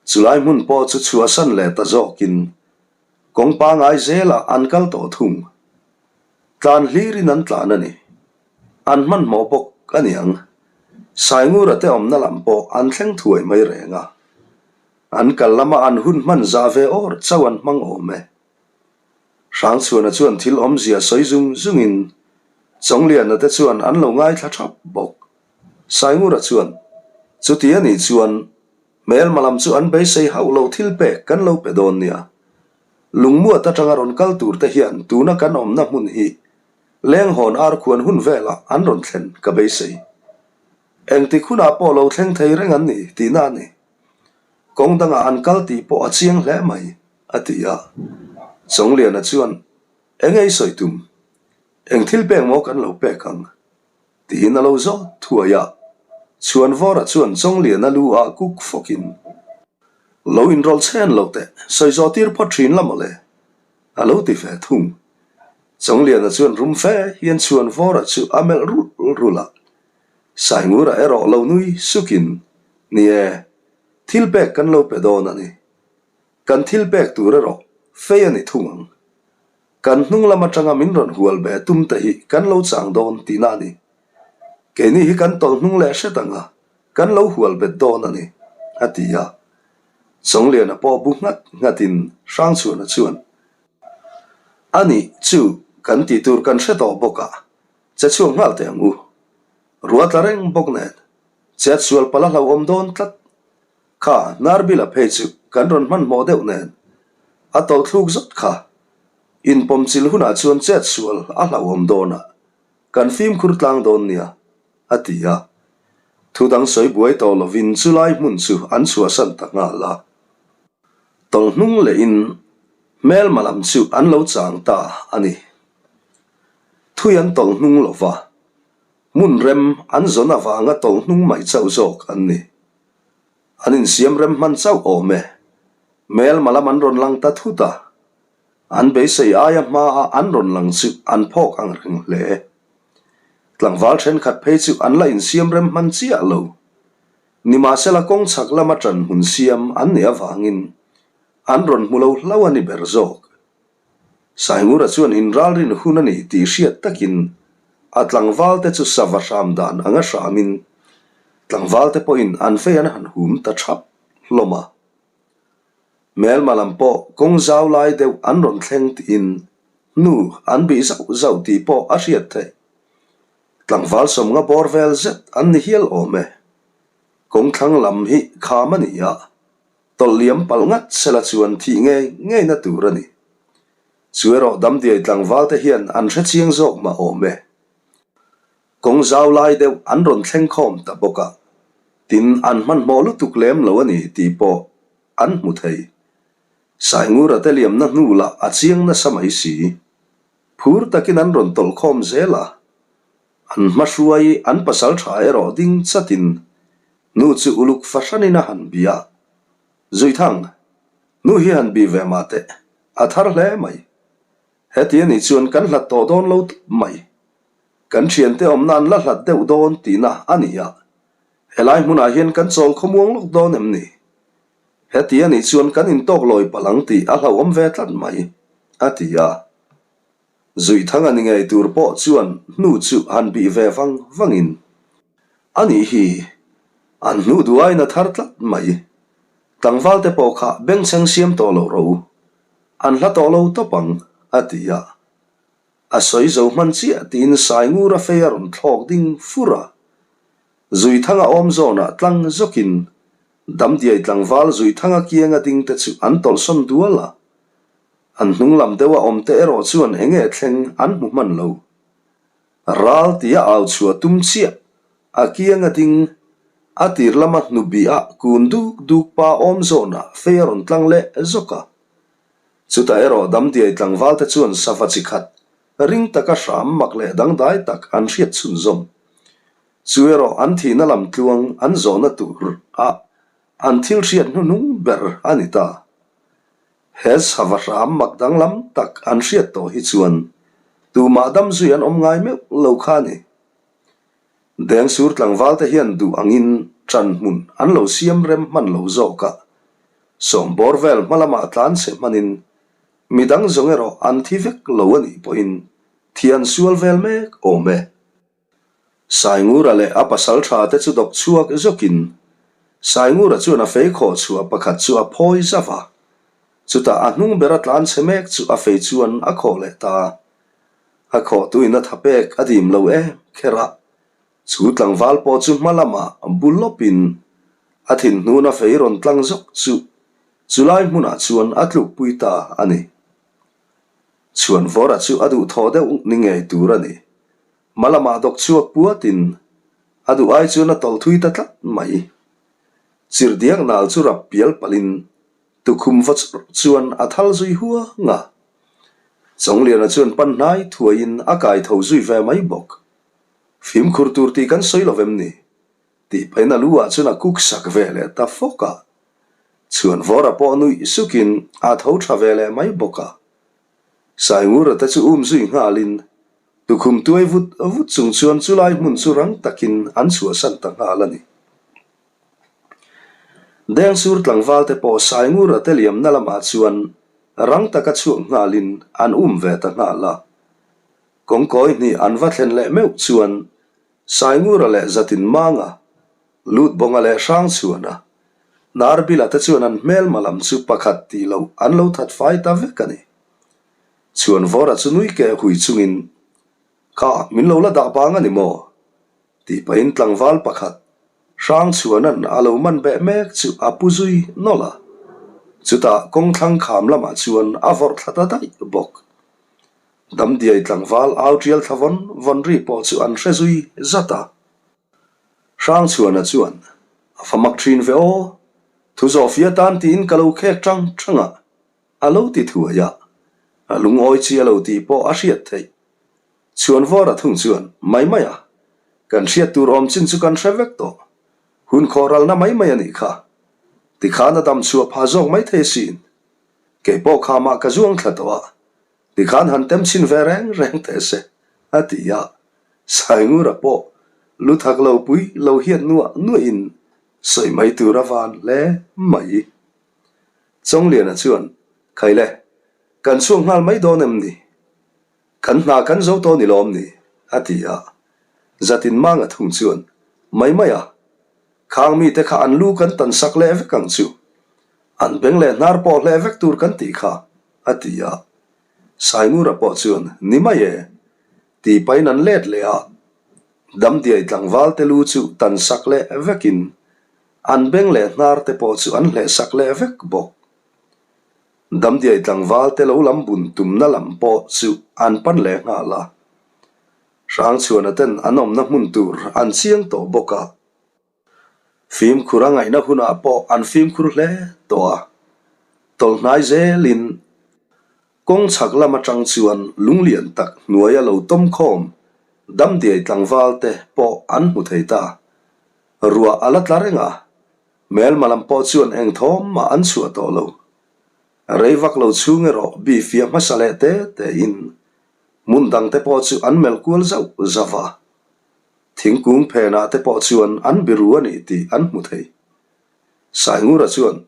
Chulai hmun pawh chu chhuahsan leh ta zawkin kawng pangai zelah an kal tawh thung. Tlan hlirin an tlan a ni. An hmanhmawh bawk a niang. Saingura te awmna lam pawh an thleng thuai mai reng a. An kal lama an hun hman zah ve awr chauh an hmang awm e. Hrangchhuana chuan thil awmzia sawi zung zungin Chawngliana te chuan an lo ngaithla thap bawk. Saingura chuan, Chuti a nih chuan hmelma lam chu an beisei hauh lo thil pek kan lo pe dawn nia. Lungmuat atanga rawn kal tur te hian tuna kan awmna hmun hi Lenghawn arkhuan hun velah an rawn thlen ka beisei. Engtik hunah pawh lo thleng thei reng an ni tihna a ni. Kawng dangah an kal tih pawh a chiang hle mai, a ti a. Chawngliana chuan, Eng ei sawi tum? Eng thil pek maw kan lo pek ang? tiin a lo zawt thuai a. Chhuanvawra chuan Chawngliana lu ah kuk fawkin, Lo inrawlh chhen lo teh, sawi zawh tir phawt thin la mawle, a lo ti ve thung. Chawngliana chuan rum fe hian Chhuanvawra chu a melh rulh rulh a. Saingura erawh lo nui sukin, Ni e, thil pek kan lo pe dawn a ni. Kan thil pek tur erawh fei a ni thung ang. Kan hnung lam atanga min rawn hual ve tum te hi kan lo chang dawn tihna a ni. Keini hi kan tawlh hnung leh hret ang a, kan lo hual bet dawn a ni, a ti a. Chawngliana pawh bu nghat nghatin Hrangchhuana chuan, A nih chu kan tih tur kan hre tawh bawk a, Che chhuak nghal teh ang u. Ruah tla reng bawk nen, chet sual pala hlauhawm dawn tlat. Kha Narbila phei chu kan rawn hmanhmawh deuh nen, a tawlh thluk zawt kha. Inpawmchilh hunah chuan chet sual a hlauhawm dawn a, kan fimkhur tlang dawn nia, a ti a. Thu dang sawi buai tawh lovin chulai hmun chu an chhuahsan ta nghal a. Tawlh hnung lehin hmelma lam chu an lo chang ta a ni. Thui an tawlh hnung lo va, hmun rem an zawn avanga tawlh hnung mai chauh zawk an ni. An insiam rem hman chauh awm e. Hmelma lam an rawn lang ta thut a, an beisei aia hmaa an rawn lang chu an phawk ang reng hle. Tlangval thenkhat phei chu an la insiam rem hman chiah lo. Nimahsela kawng chhak lama ṭan hmun siam an nih avangin an rawn hmu lo hlauh a ni ber zawk. Saingura chuan inralrin hun a ni tih hriat takin a tlangvalte chu sava hram dan anga hramin tlangvalte pawhin an fei an han hum ta thap hlawm a. Hmelma lam pawh kawng zau lai deuh an rawn thleng tiin hnu an bih zauh zauh tih pawh a hriat theih. Tlangval sawmnga bawr vel zet an ni hial awm e. Kawng thlang lam hi kham a ni a. Tawlh liam palh ngat sela chuan thih ngei ngeina tur a ni. Chu erawh Damdiai tlangval te hian an hre chiang zawk mah awm e. Kawng zau lai deuh an rawn thleng khawm ta bawk a. Tin, an hmanhmawh lutuk lem lo a ni tih pawh an hmu thei. Saingura te liamna hnu lah a chiang nasa mai si. Phur takin an rawn tawlh khawm zel a. An hmahruai an pasal tha erawh ding chatin nu chu uluk fahranin a han bia. Zuithang, nu hi han bi ve mah teh, a thar hle mai. Heti a nih chuan kan hlat tawh dawn lo tawp mai. Kan thiante awmna an la hlat deuh dawn tihna a ni a, helai hmunah hian kan chawl khawmuang lawk dawn em ni? Heti a nih chuan kan intawk lawi palh ang tih a hlauhawm ve tlat mai, a ti a. Zuithanga ni ngei tur pawh chuan hnu chu han bih ve vang vangin, A nih hi, an hnu duh aiin a thar tlat mai. Tlangvalte pawh kha bengchheng siam tawh lo rawh u, an hla tawh lo tawp ang, a ti a. A sawi zo hman chiah tiin Saingura fei a rawn thlawk ding fur a. Zuithanga awm zawnah tlang zawkin Damdiai tlangval Zuithanga kianga ding te chu an tawlhsawn dual a. An hnung lam deuha awm te erawh chuan enge thleng an hmu hman lo. Ral tia au chhuah tum chiah a kianga ding a tir lama hnubih a kun duk duk pa awm zawnah fei a rawn tlang leh zawk a. Chutah erawh Damdiai tlangval te chuan sava chi khat ring taka hram mak leh dangdai tak an hriat chhunzawm. Chu erawh an thihna lam tluang an zawhna tur a an thil hriat hnuhnung ber a ni ta. He sava hram mak danglam tak an hriat tawh hi chuan tumah dam zui an awm ngai meuh lo kha a ni. Dengsur tlangval te hian duh angin ṭan hmun an lo siam rem hman lo zawk a, sawmbawr vel hma lamah tlan chhe hmanin midang zawng erawh an thi vek lo a nih pawhin thi an sual vel mek awm e. Saingura leh a pasal tha te chu dawk chhuak zawkin Saingura chuan a fei khawh chhuah pakhat chu a phawi zauh a, chutah a hnung bera tlan chhe mek chu a fei chuan a khawh leh ta. A khawhtuin a tha pek a dim lo em kher a, chu tlangval pawh chu hma lamah bu lawpin a thinhnuna fei rawn tlang zawk chu chulai hmunah chuan a tlukpui ta a ni. Chhuanvawra chu a duhthawh deuh ni ngei tur a ni. Hma lamah dawk chhuak puatin a duh ai chuan a tawlh thui ta tlat mai. Chirhdiak nal chu rap pial palhin Tukhum va chuan a thal zui huang a, Chawngliana chuan pan hnai thuaiin a kai tho zui ve mai bawk. Fimkhur tur tih kan sawi lo vem ni? tih pahin a lu ah chuan a kuk sak ve leh ta fawk a. Chhuanvawra pawh nuih sukin a tho tha ve leh mai bawk a. Saingura te chu um zui nghalin tukhum tuai vut vut chung chuan chulai hmun chu rang takin an chhuahsan ta nghal a ni. Dengsur tlangval te pawh Saingura te liamna lamah chuan rang taka chhuak nghalin an um ve ta nghal a. Kawngkawi hnih an va thlen leh meuh chuan Saingura leh Zatinmanga, Lutbawnga leh Hrangchhuana, Hnarbila te chuan an hmelma lam chu pakhat tih loh an lo that fai ta vek a ni. Chhuanvawra chu nui keh hui chungin, Kha, min lo la dah bang a ni maw? Tih pahin tlangval pakhat, Hrangchhuana'n a lo man beh mek chu a pu zui nawlh a. Chutah kawngthlang kham lamah chuan a vawrh thla ta daih bawk. Damdiai tlangval au tial thla vawn vawn ri pawh chu an hre zui zat a. Hrangchhuana chuan, A fa mak thin ve aw, thu zawhfia tan tiin ka lo khek tang tang a, a lo ti thuai a. A lungawi chi a lo tih pawh a hriat theih. Chhuanvawra thung chuan, Mai mai a, kan hriat tur awm chin chu kan hre vek tawh. Hun khawhralna mai mai a nih kha. Tikhan a dam chhuah phah zawk mai thei asin. Kei pawh khamah ka zuang thla tawh a, tikhan han tem chhin ve reng reng teh se, a ti a. Saingura pawh lu thak lo pui lo hiat nuah nuahin sawi mai tur a van hle mai. Chawngliana chuan, Khaile, kan chhuak nghal mai dawn em ni? Kan hna kan zo tawh ni lawm ni? a ti a. Zatin Manga thung chuan, Mai mai a, khang mite kha an lu kan tan sak leh vek ang chu. An beng leh hnar pawh hleh vek tur kan tih kha, a ti a. Saingura pawh chuan, Ni mai e, tih pahin an let leh a. Damdiai tlangval te lu chu tan sak leh vekin an beng leh hnar te pawh chu an hleh sak leh vek bawk. Damdiai tlangval te lo lam bun tumna lam pawh chu an pan leh nghal a. Hrangchhuana ten an awmna hmun tur an chiang tawh bawk a. Fimkhur a ngaihna hunah pawh an fimkhur hle tawh a, tawlhnai zelin kawng chhak lam atang chuan lunglian tak hnuaia lo tawm khawm damdiai tlangval te pawh an hmu thei ta. Ruah a la tla reng a, hmelma lam pawh chuan eng thawm mah an chhuah tawh lo. Rei vak lo chhung erawh bihfiah hmasa leh te tein hmun dang te pawh chu an melh kual zauh zauh a. Thingkung phenah te pawh chuan an biru a ni tih an hmu thei. Saingura chuan,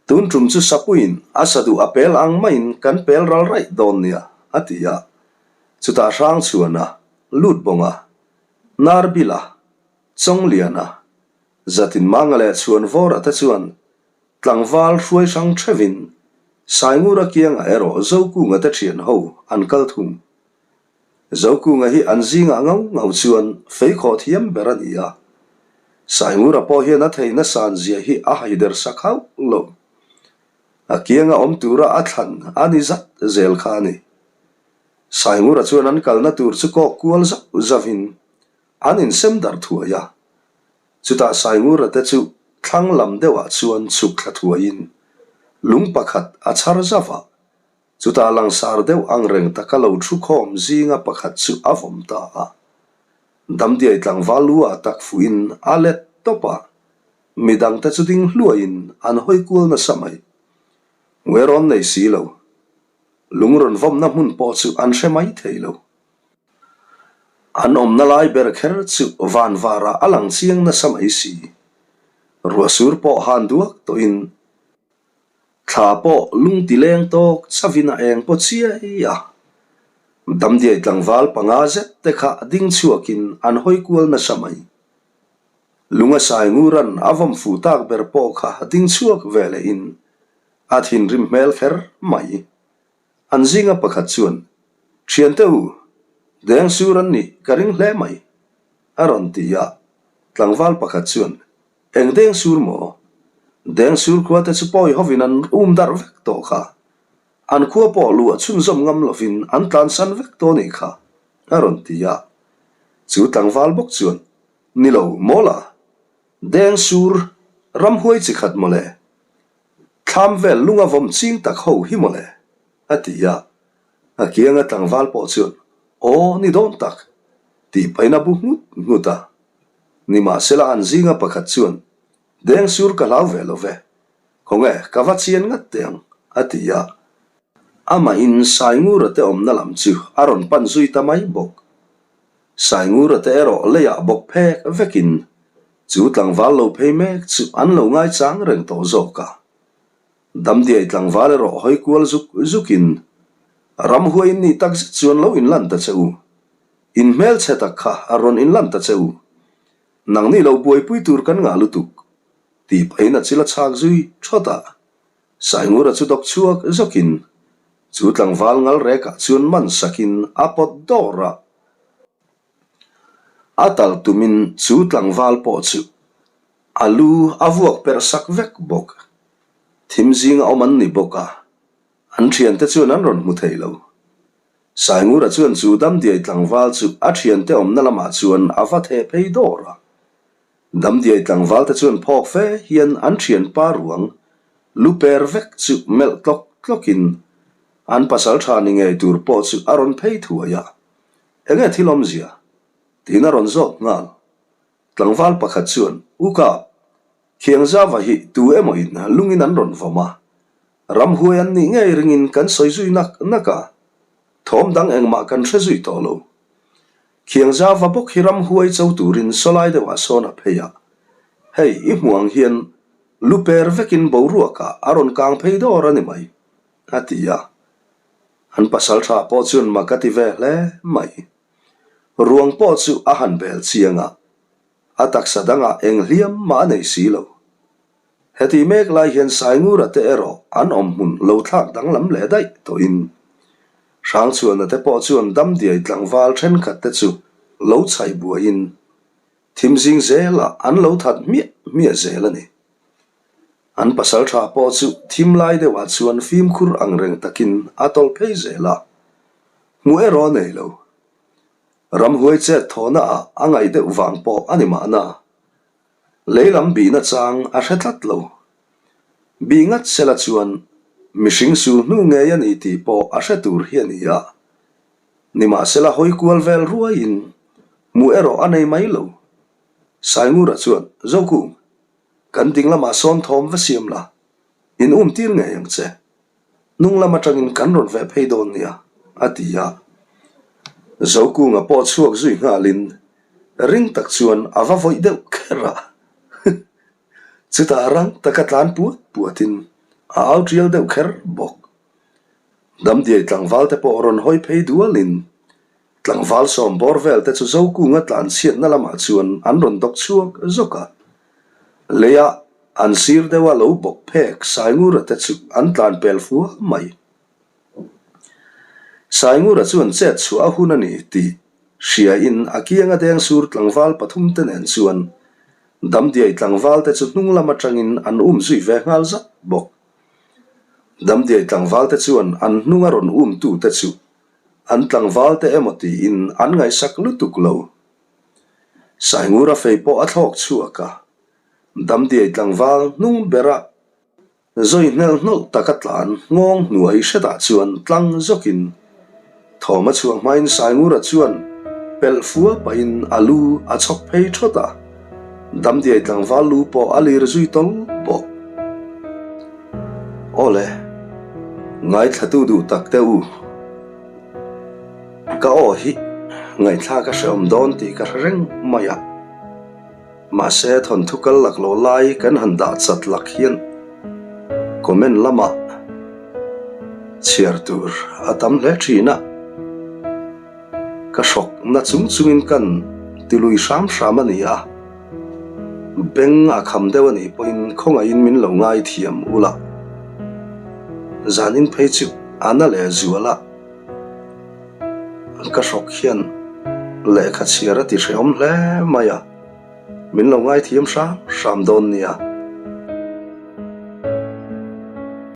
Tun tum chu Sapuiin a sa duh a pel ang maiin kan pel ral raih dawn nia, a ti a. Chutah Hrangchhuana, Lutbawnga, Narbila, Chawngliana, Zatinmanga leh Chhuanvawra te chuan tlangval hruai hrang theuhin Saingura kiangah erawh Zokunga te thian ho an kal thung. Zokunga hi an zingah ngau ngau chuan feikhawh thiam ber a ni a. Saingura pawh hian a theihna san zia hi a haider sak hauh lo. A kianga awm tura a thlan a ni zat zel kha a ni. Saingura chuan an kalna tur chu kawk kual zauh zauhin an insem darh thuai a. Chutah Saingura te chu thlang lam deuhah chuan chhuk thla thuaiin lung pakhat a chhar zauh a. Chutah langsar deuh ang reng taka lo thu khawm zinga pakhat chu a vawm ta a. Damdiai tlangval lu ah tak fuhin a let tawp a, midangte chu ding hluaiin an hawi kual nasa mai. Hmuh erawn nei si lo. Lung rawn vawmna hmun pawh chu an hre mai thei lo. An awmna lai ber kher chu van varah a lang chiang nasa mai si. Ruahsur pawh han duak tawhin Thla pawh lung ti leng tawk chavin a eng paw chiai a. Damdiai tlangval panga zet te kha ding chhuakin an hawi kual nasa mai. Lunga sai nguran a vawm fuh tak ber pawh kha ding chhuak ve lehin a thinrim hmel kher mai. An zinga pakhat chuan, Thiante u, deng sur an nih ka ring hle mai, a rawn ti a. Tlangval pakhat chuan, Eng deng sur maw? Deng sur khua te chu pawi hovin an um darh vek tawh kha. An khua pawh luah chhunzawm ngam lovin an tlansan vek tawh nih kha, a rawn ti a. Chu tlangval bawk chuan, Ni lo, mawla. Deng sur, ramhuai chi khat mawle. Thlam vel lunga vawm ching tak ho hi mawle, a ti a. A kianga tlangval pawh chuan, Aw, ni dawn tak, tih pahin a bu nghut nghut a. Nimahsela an zinga pakhat chuan, Deng sur ka hlau ve lo ve, khawnge ka va chian ngat teh ang, a ti a. Amahin Saingura te awmna lam chu a rawn pan zui ta mai bawk. Saingura te erawh leiah bawk phek vekin chu tlangval lo phei mek chu an lo ngaichang reng tawh zawk a. Damdiai tlangval erawh hawi kual zuk zukin, Ramhuai in nih takzet chuan lo inlan ta che u. In hmelchhe tak kha a rawn inlan ta che u. Nangni lo buaipui tur kan ngah lutuk, tih pahin a chil a chhak zui thawt a. Saingura chu dawk chhuak zawkin chu tlangval ngal rekah chuan man sakin a pawt dawr a. A tal tumin chu tlangval pawh chu a lu a vuak perh sak vek bawk. Thim zinga awm an ni bawk a, an thiante chuan an rawn hmu thei lo. Saingura chuan chu Damdiai tlangval chu a thiante awmna lamah chuan a va theh phei dawr a. Damdiai tlangval te chuan phawk fe hian an thianpa ruang lu per vek chu melh tlawk tlawkin an pasal tha ni ngei tur pawh chu a rawn phei thuai a. Enge thil awmzia? tiin a rawn zawt nghal. Tlangval pakhat chuan, U Kap, Khiangzava hi tu emaw in lungin an rawn vawm a, ramhuai an nih ngei ringin kan sawi zui nak nak a, thawm dang engmah kan hre zui tawh lo. Khiangzava bawk hi ramhuai cho turin sawlai deuhah sawn a phei a, hei i hmuh ang hian lu per vekin boruakah a rawn kang phei dawr a ni mai, a ti a. An pasal tha pawh chuan mak a ti ve hle mai. Ruang pawh chu a han bel chiang a, A taksa dangah eng hliam mah a nei si lo. Heti mek lai hian Saingura te erawh an awm hmun lo thlak danglam leh daih tawhin Hrangchhuana te pawh chuan Damdiai tlangval thenkhat te chu lo chhaih buaiin thim zing zelah an lo that hmiah hmiah zel a ni. An pasal tha pawh chu thim lai deuhah chuan fimkhur ang reng takin a tawlh phei zel a, hmuh erawh a nei lo. Ramhuai chet thawhna ah a ngaih deuh vang pawh a ni mahna. Lei lam bihna chang a hre tlat lo. Bih ngat sela chuan mihring sul hnu ngei a ni tih pawh a hre tur hi a ni a. Nimahsela hawi kual vel ruaiin hmuh erawh a nei mai lo. Saingura chuan, Zokung, kan ding lamah sawn thawm va siam la, in um tir ngei ang che. Hnung lam atangin kan rawn veh phei dawn nia, a ti a. Zokunga pawh chhuak zui nghalin ring tak chuan a va vawih deuh kher a. Chutah rang taka tlan puat puatin a au tial deuh kher bawk. Damdiai tlangval te pawh rawn hawi phei dualin tlangval sawm bawr vel te chu Zokunga tlan chhiatna lamah chuan an rawn dawk chhuak zawk a. Leia an sir deuha lo bawk phek Saingura te chu an tlan pel fua mai. Saingura chuan chet chhuah a hun a ni tih hriain a kianga deng sur tlangval pathum te nen chuan Damdiai tlangval te chu hnung lam atangin an um zui ve nghal zat bawk. Damdiai tlangval te chuan an hnunga rawn um tu te chu an tlangval te emaw tiin an ngaihsak lutuk lo. Saingura fei pawh a thlawk chhuak a, Damdiai tlangval hnung bera Zawi hnel hnawlh taka tlan nghawng hnuai hretah chuan tlang zawkin thawm a chhuah hmain Saingura chuan pelh fua pahin a lu a chhawk phei thawt a, Damdiai tlangval lu pawh a lir zui tawl bawk. Aw le, ngaithlatu duh tak teh u. Ka aw hi ngaihthlak a hrehawm dawn tih ka hre reng mai a. Mahse thawnthu kal lak loh lai kan han dah chat lak hian comment lamah chhiar tur a tam hle thin a, ka hrawk na chung chungin kan ti lui hram hram a ni a, beng a kham deuh a nih pawhin khawngaihin min lo ngai thiam ula, zanin phei chu a na leh zual a. Ka hrawk hian lehkha chhiar a ti hrehawm hle mai a, min lo ngaithiam hram hram dawn nia.